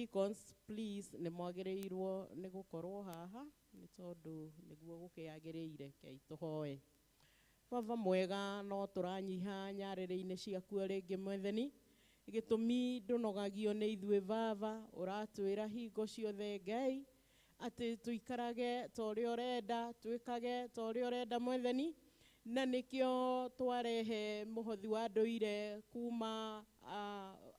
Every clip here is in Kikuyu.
Deacons, please nĩ mwagĩrĩirwo nĩ gũkorwo haha nĩ tondũ nĩguo gũkĩagĩrĩire. Kei tũhoe. Baba mwega, no tũranyiha nyarĩrĩ-inĩ ciaku rĩngĩ Mwathani, gĩtũmi ndũnogagio nĩ ithuĩ Baba, ũratwĩra hingo ciothe Ngai atĩ tũikarage ta ũrĩa ũrenda, twĩkage ta ũrĩa ũrenda Mwathani, na nĩkĩo twarehe mũhothi wa ndũire kuma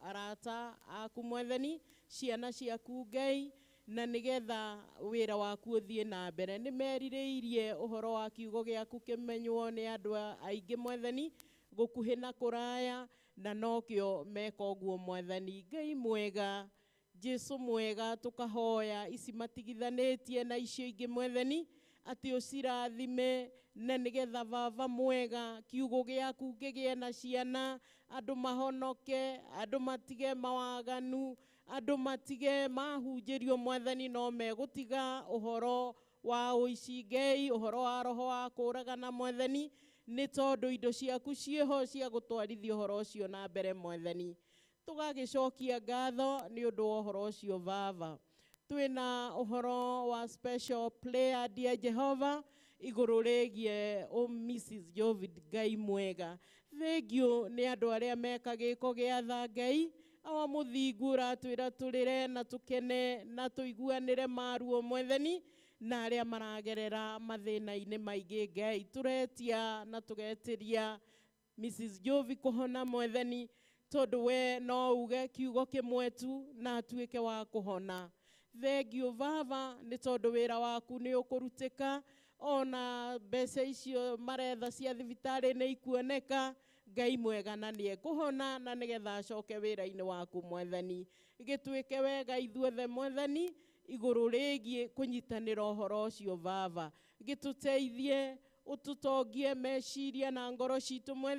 arata aku Mwathani, ciana ciaku Ngai, na nĩgetha wĩra waku ũthiĩ na mbere. Nĩ merirĩirie ũhoro wa kiugo gĩaku kĩmenywo nĩ andũ aingĩ Mwathani, gũkuhĩ na kũraya, na nokĩo meka ũguo Mwathani. Ngai mwega, Jesu mwega, tukahoya ici matigithanĩtie na icio ingĩ Mwathani, atĩ ũcirathime na nĩgetha Baba mwega kiugo gĩaku kĩgĩe na ciana, andũ mahonoke, andũ matige mawaganu, andũ matige mahunjĩrio Mwathani, no megũtiga ũhoro wa ũici Ngai, ũhoro wa roho wa kũragana Mwathani, nĩ tondũ indo ciaku ciĩho cia gũtwarithia ũhoro ũcio na mbere Mwathani. Tũgagĩcokia ngatho nĩ ũndũ wa ũhoro ũcio Baba. Twĩna ũhoro wa special prayer, dear Jehovah, igũrũ rĩgiĩ o Mrs. Jovid. Ngai mwega, thengiũ nĩ andũ arĩa meka gĩko gĩa tha Ngai. Awa mũthingu, ũratwĩra tũrĩre na tũkene na tũiguanĩre maruo Mwathani, na arĩa maragerera mathĩna-inĩ maingĩ Ngai, tũretia na tũgetĩria Mrs. Jovi kũhona Mwathani, tondũ we no uge kiugo kĩmwe tu na atuĩke wa kũhona. Thengiũ Baba nĩ tondũ wĩra waku nĩ ũkũrutĩka, ona mbeca icio maretha cia thibitarĩ nĩ ikuoneka Ngai mwega, na nĩ ekũhona na nĩgetha acoke wĩra-inĩ waku Mwathani. Gĩtuĩke wega ithuothe Mwathani, igũrũ rĩgiĩ kũnyitanĩra ũhoro ũcio Baba, gĩtũteithie, ũtũtongie meciria na ngoro citũ Mwathani.